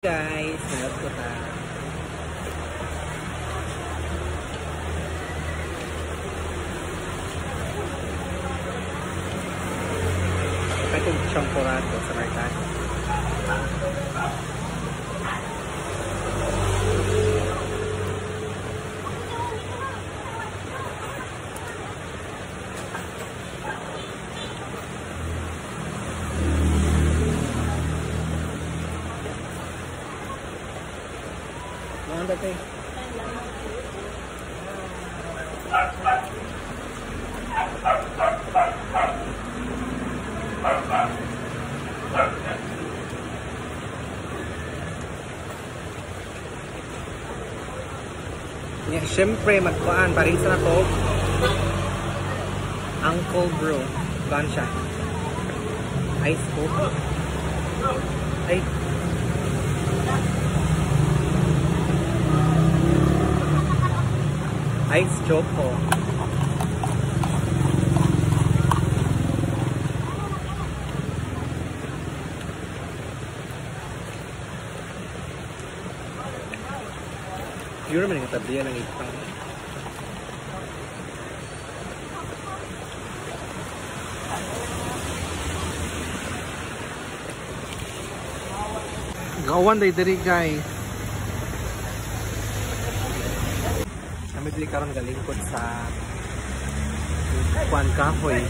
Guys, nanood ko ta. Kahit kung champurado sa merkado. Mga dati. Yeah, syempre magkuan parisa na to. Uncle Bro. Kuan siya. Ice coke. Ay. Ice choco. Pure man nga tabliya ng ipang. Gawan day diri guys. Kami diri karon galingkod sa kuan kahoy.